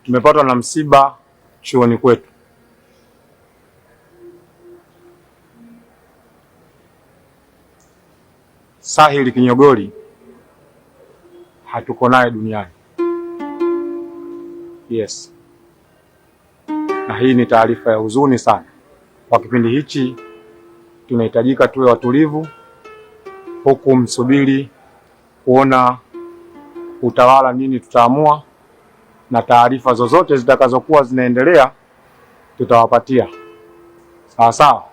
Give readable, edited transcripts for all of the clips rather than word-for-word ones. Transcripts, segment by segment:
Tumepatwa na msiba chuoni kwetu. Sahili Kinyogoli hatuko naye duniani. Yes, na hii ni taarifa ya huzuni sana. Kwa kipindi hichi tunahitajika tuwe watulivu, huku msubiri kuona utawala nini tutaamua, na taarifa zozote zitakazokuwa zinaendelea tutawapatia. Sawa sawa.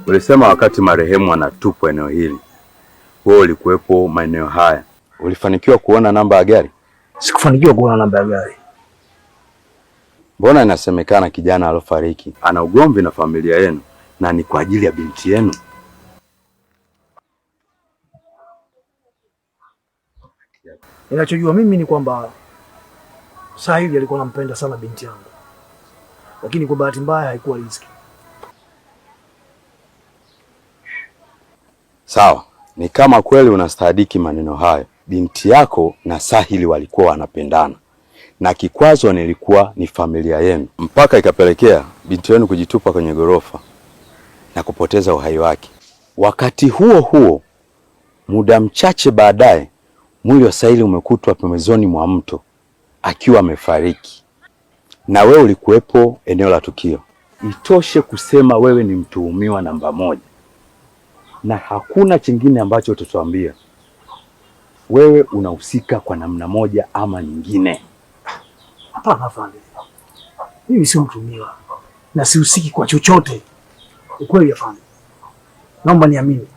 Ulisema wakati marehemu anatupwa eneo hili, wewe ulikuwepo maeneo haya, ulifanikiwa kuona namba ya gari? Sikufanikiwa kuona namba ya gari. Mbona inasemekana kijana alofariki ana ugomvi na familia yenu na ni kwa ajili ya binti yenu? Ninachojua mimi ni kwamba Sahili alikuwa anampenda sana binti yangu, lakini kwa bahati mbaya haikuwa riziki. Sawa, ni kama kweli unastadiki maneno hayo. Binti yako na Sahili walikuwa wanapendana na kikwazo nilikuwa ni familia yenu, mpaka ikapelekea binti yenu kujitupa kwenye ghorofa na kupoteza uhai wake. Wakati huo huo, muda mchache baadaye, mwili wa Sahili umekutwa pembezoni mwa mto akiwa amefariki, na wewe ulikuwepo eneo la tukio. Itoshe kusema wewe ni mtuhumiwa namba moja na hakuna chingine ambacho utatuambia. Wewe unahusika kwa namna moja ama nyingine. Hapana afande, mimi sio mtuhumiwa na sihusiki kwa chochote. Ukweli afande, naomba niamini.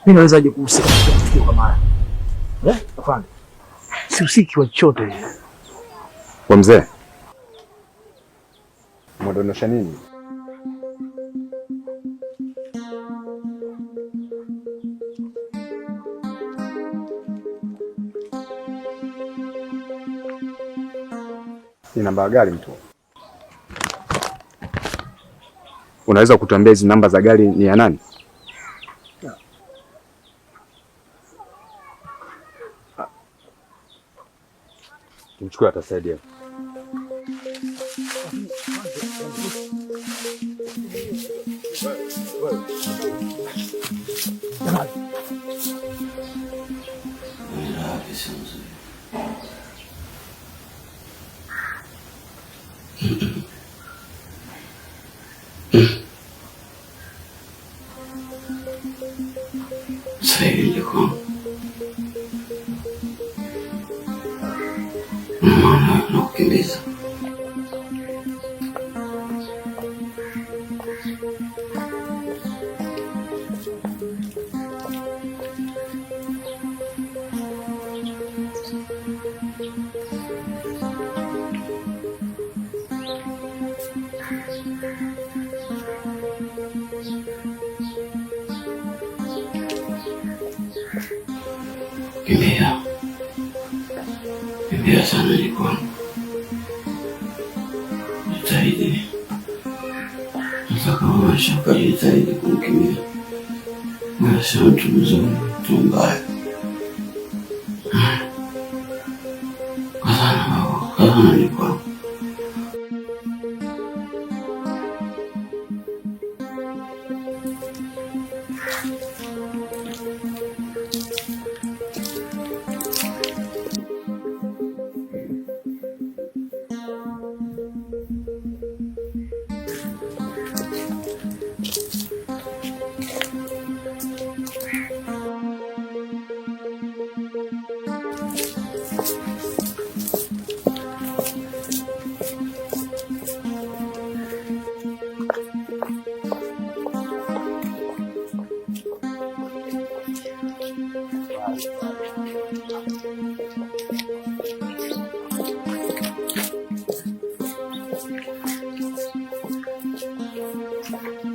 Mimi nawezaje kuhusika katika tukio kama haya? Eh, afande, sihusiki kwa chochote. Kwa mzee, mwadondosha nini? Ni namba ya gari mtu. Unaweza kutuambia hizi namba za gari ni ya nani? Tumchukue, atasaidia. Nakukimbiza. Kimbia, kimbia sana nilikuwa jitahidi, hata kama mashaka, jitahidi kumkimbia. Wewe sio mtu mzuri, mtu mbaya. Kazana baba, kazana nilikuwa. Bye.